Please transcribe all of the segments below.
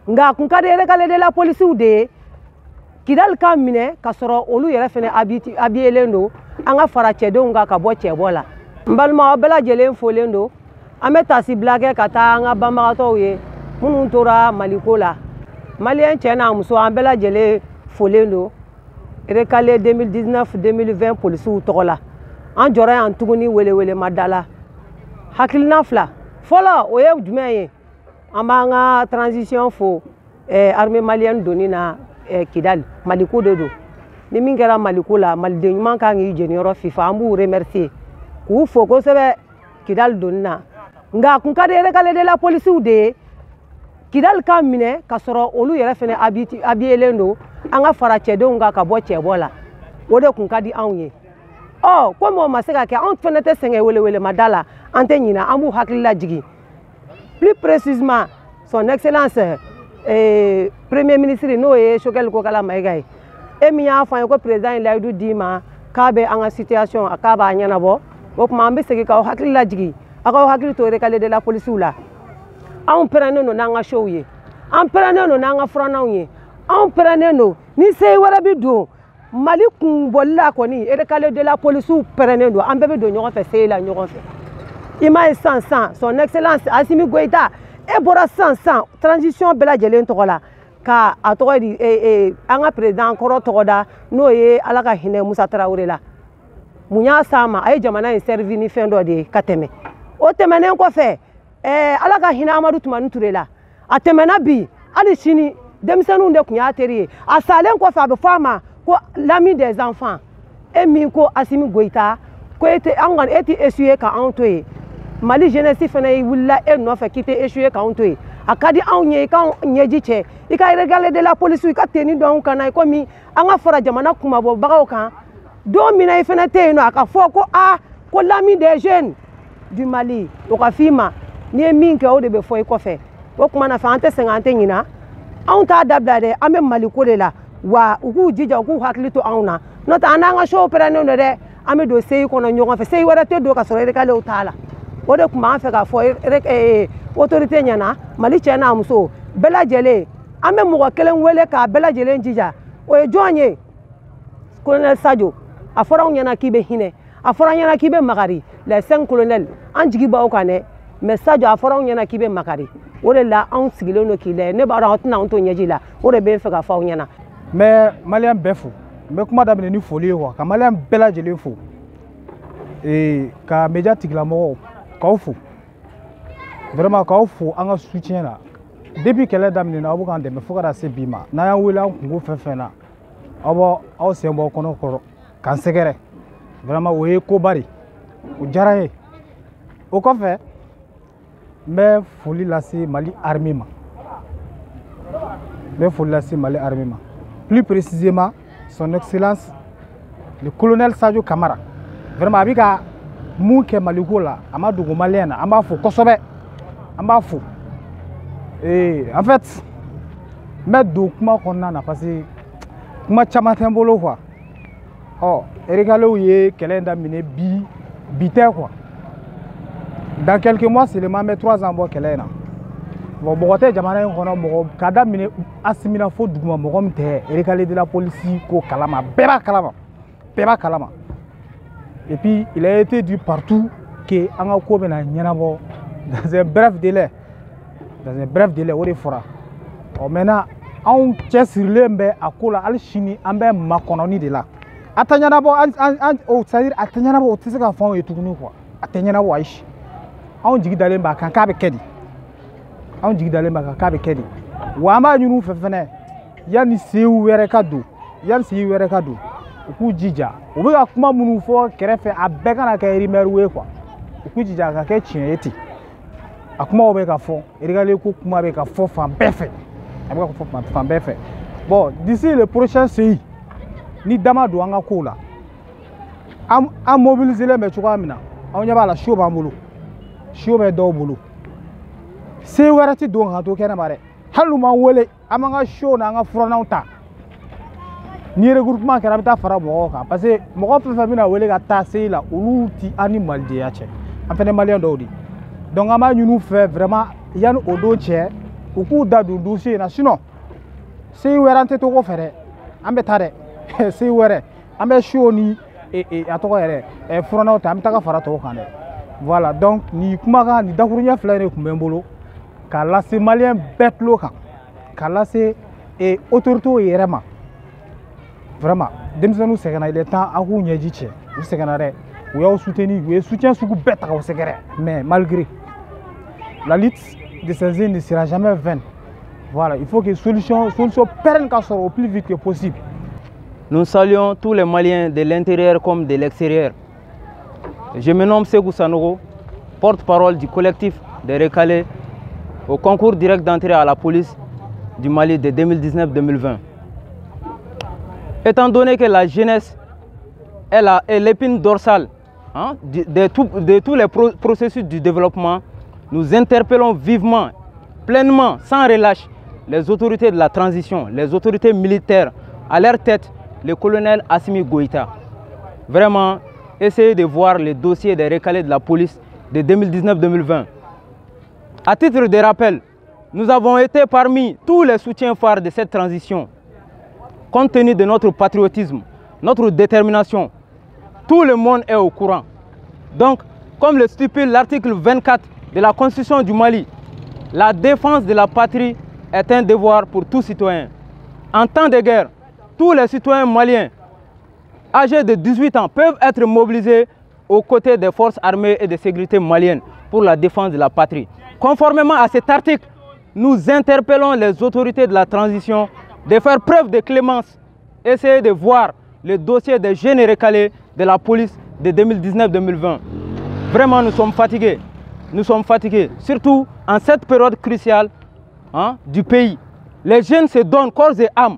Nka a kun ka di recalé de la polisiw de ye Kidali ka minɛ ka sɔrɔ olu yɛrɛ fɛnɛ habillelen don, an ka fara cɛdenw kan ka bɔ cɛbɔ la. N balima, aw bɛɛ lajɛlen folen don. An bɛ tasibila kɛ ka taa an ka banbagatɔw ye minnu tora Maliko la. Maliyɛn cɛ n'a muso, an bɛɛ lajɛlen folen don recalé 2019 2020 polisiw tɔgɔ la. An jɔra yan tuguni welewelema da la. Hakilina fila fɔlɔ, o ye jumɛn ye? An b'an ka transition fo armée malienne donni na Kidali. Maliko de don. Ni min kɛra Maliko la, maliden ɲuman kan k'i jeniyɔrɔ fifa. An b'u remercier k'u fo kosɛbɛ Kidali donni na. Nka a kun ka di recalé de la polisiw de ye Kidali ka minɛ ka sɔrɔ olu yɛrɛ fɛnɛ habillelen don, an ka fara cɛdenw kan ka bɔ cɛbɔ la. O de kun ka di anw ye. Ɔ komi o ma se ka kɛ, anw fɛnɛ tɛ sɛgɛn welewelema da la, an tɛ ɲinɛ, an b'u hakili lajigin. Plus précisément, son excellence premier ministre, n'o ye Choguel Kokala Maïga ye, e min y'a fɔ an ye ko président ye layidu d'i ma k'a bɛ an ka situation a k'a b'a ɲɛnabɔ, o tuma an bɛ segin k'aw hakili lajigin, aw k'aw hakili to recalé de la polisiw la. Anw pɛrɛnnen don n'an ka sow ye, an pɛrɛnnen don n'an ka furananw ye, anw pɛrɛnnen don ni se wɛrɛ bɛ don Mali kunbɔli la kɔni. Recalé de la polisiw pɛrɛnnen don, an bɛɛ bɛ don ɲɔgɔn fɛ seyi la ɲɔgɔn fɛ. I m'a ye sisan sisan, son excellence Assimi Goïta, e bɔra sisan sisan transition bɛɛ lajɛlen tɔgɔ la ka a tɔgɔ di an ka président kɔrɔ tɔgɔ da, n'o ye Ala ka hinɛ Musa Tarawele la. Mun y'a s'a ma? A ye jamana in servi ni fɛn dɔ de ye ka tɛmɛ. O tɛmɛnen kɔfɛ, Ala ka hinɛ Amadu Tumani Ture la. A tɛmɛna bi, hali sini denmisɛnninw de tun y'a teri ye. A salen kɔfɛ, a bɛ fɔ a ma ko l'ami des enfants. E min ko Assimi Goïta ko e tɛ an kɔni, e tɛ essuyer ka anw to yen. Mali jeunesse fɛnɛ wulila e nɔfɛ k'i tɛ essuyer k'anw to yen. A ka di anw ye i k'anw ɲɛji cɛ, i ka recalé de la police, i ka tenue dɔn anw kan na komi an ka fara jamana kumabɔbagaw kan. Don min na i fɛnɛ tɛ yen nɔ, a ka fɔ ko a ko l'ami des jeunes du Mali, o ka f'i ma. N'i ye min kɛ, o de bɛ fɔ i kɔfɛ. O tuma na fɛ, an tɛ sɛgɛn, an tɛ ɲina, anw t'a dabila dɛ. An bɛ Maliko de la wa. U k'u jija, u k'u hakili to anw na, n'o tɛ an n'an ka sow pɛrɛnnen don dɛ. An bɛ don seyi kɔnɔ ɲɔgɔn fɛ, seyi wɛrɛ tɛ don ka sɔrɔ recalé t'a la. O de tun b'an fɛ k'a fɔ autorité ɲɛna. Mali cɛ n'a muso bɛɛ lajɛlen, an bɛ mɔgɔ kelen wele k'a bɛɛ lajɛlen jija. O ye jɔn ye? Colonel Sadio. A fɔra anw ɲɛna k'i bɛ hinɛ, a fɔra an ɲɛna k'i bɛ makari. Les cinq colonels, an jigi b'aw kan dɛ. Mais Sadio, a fɔra anw ɲɛna k'i bɛ makari, o de la anw sigilen don k'i lajɛ. Ne b'a dɔn aw tɛna anw to ɲɛji la. O de bɛ n fɛ k'a fɔ aw ɲɛna. N bɛ maliyɛn bɛɛ fo. N bɛ kuma daminɛ ni foli ye quoi, ka maliyɛn bɛɛ lajɛlen fo, ka média tigilamɔgɔw k'aw fo, vraiment k'aw fo an ka soutien na. Depuis kɛlɛ daminɛna, aw bɛ k'an dɛmɛ fo ka na se bi ma. N'an y'an wele an kungo fɛn fɛn na, aw b'aw aw sen bɔ kɔnɔ kɔrɔ k'an sɛgɛrɛ. Vraiment, o ye koba de, o diyara n ye. O kɔfɛ, n bɛ foli lase Mali armée ma, n bɛ foli lase Mali armée ma, plus précisément son excellence le colonel Sadio Kamara. Vraiment, a bɛ ka mun kɛ Maliko la, a ma dogo maliyɛn na. An b'a fo kosɛbɛ, an b'a fo. En fait, n bɛ don kuma kɔnɔna na parce que kuma caman tɛ n bolo quoi. Ɔ recalés ye kɛlɛ in daminɛ bi, bi tɛ quoi. Dans quelques mois seulement, an bɛ 3 ans bɔ kɛlɛ in na. Bon, mɔgɔ tɛ jamana in kɔnɔ, mɔgɔ ka daminɛ Asimi na fo duguma, mɔgɔ min tɛ recalé de la police ko kalama. Bɛɛ b'a kalama, bɛɛ b'a kalama. Et puis il a été dit partout que an ka ko bɛna ɲɛnabɔ dans un bref délai, dans un bref délai, o de fɔra. Ɔ maintenant, anw cɛsirilen bɛ a ko la. Hali sini an bɛ makɔnɔni de la. A tɛ ɲɛnabɔ an o, c'est à dire a tɛ ɲɛnabɔ, o tɛ se ka fɔ anw ye tuguni quoi. A tɛ ɲɛnabɔ, ayi. Anw jigi dalen b'a kan k'a bɛ kɛ di, anw jigi dalen b'a kan k'a bɛ kɛ di. Wa an b'a ɲini u fɛ fɛnɛ, yanni sew wɛrɛ ka don, yanni seyi wɛrɛ ka don, u k'u jija. U bɛ ka kuma minnu fɔ kɛrɛfɛ, a bɛɛ kana kɛ rumeur ye quoi. U k'u jija a ka kɛ tiɲɛ ye ten. A kumaw bɛ ka fɔ, recalé ko kuma bɛ ka fɔ fan bɛɛ fɛ, a bɛ ka fɔ fan bɛɛ fɛ. Bon, d'ici le prochain CI, ni dama don an ka kow la, an mobiliselen bɛ cogoya min na, aw ɲɛ b'a la, so b'an bolo, so bɛ dɔw bolo. Se wɛrɛ ti don k'an to kɛnɛma dɛ. Hali n'u m'an wele, an b'an ka so n'an ka furananw ta. Ni regroupement kɛra, an bɛ taa fara mɔgɔw kan, parce que mɔgɔ fɛn fɛn bɛna wele ka taa CI la, olu ti an ni malidenya cɛ, an fɛnɛ maliyɛn dɔw de. Donc an b'a ɲini u fɛ vraiment, yanni o don cɛ. U k'u da don dossier in na, sinon CI wɛrɛ an tɛ to kɔfɛ dɛ, an bɛ taa dɛ. CI wɛrɛ an bɛ siw ni a tɔgɔ yɛrɛ furannaw ta, an bɛ taga fara tɔw kan dɛ. Voilà, donc nin kumakan nin dakuruɲɛ fila in de tun bɛ n bolo k'a lase maliyɛn bɛɛ tulo kan, k'a lase autorités yɛrɛ ma. Vraiment, denmisɛnninw sɛgɛnna, il est temps aw k'u ɲɛji cɛ. U sɛgɛnna dɛ, u y'aw soutenir, u ye soutien sugu bɛɛ ta k'aw sɛgɛrɛ, mais malgré la lutte de ces jeunes ne sera jamais vaine. Voilà, il faut que solution pérenne ka sɔrɔ au plus vite que possible. Nous saluons tous les Maliens de l'intérieur comme de l'extérieur. Je me nomme Ségou Sanogo, porte-parole du collectif des recalés au concours direct d'entrée à la police du Mali de 2019-2020. Étant donné que la jeunesse est l'épine dorsale, hein, de tous les processus du développement, nous interpellons vivement, pleinement, sans relâche, les autorités de la transition, les autorités militaires, à leur tête, le colonel Assimi Goïta. Vraiment, essayez de voir le dossier des recalés de la police de 2019-2020. À titre de rappel, nous avons été parmi tous les soutiens phares de cette transition. Compte tenu de notre patriotisme, notre détermination, tout le monde est au courant. Donc, comme le stipule l'article 24 de la Constitution du Mali, la défense de la patrie est un devoir pour tout citoyen. En temps de guerre, tous les citoyens maliens âgés de 18 ans peuvent être mobilisés aux côtés des forces armées et de sécurité maliennes pour la défense de la patrie. Conformément à cet article, nous interpellons les autorités de la transition de faire preuve de clémence, essayer de voir le dossier des jeunes recalés de la police de 2019-2020. Vraiment, nous sommes fatigués. Nous sommes fatigués, surtout en cette période cruciale, hein, du pays. Les jeunes se donnent corps et âme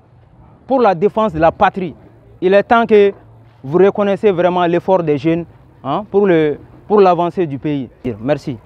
pour la défense de la patrie. Il est temps que vous reconnaissiez vraiment l'effort des jeunes, hein, pour l'avancée du pays. Merci.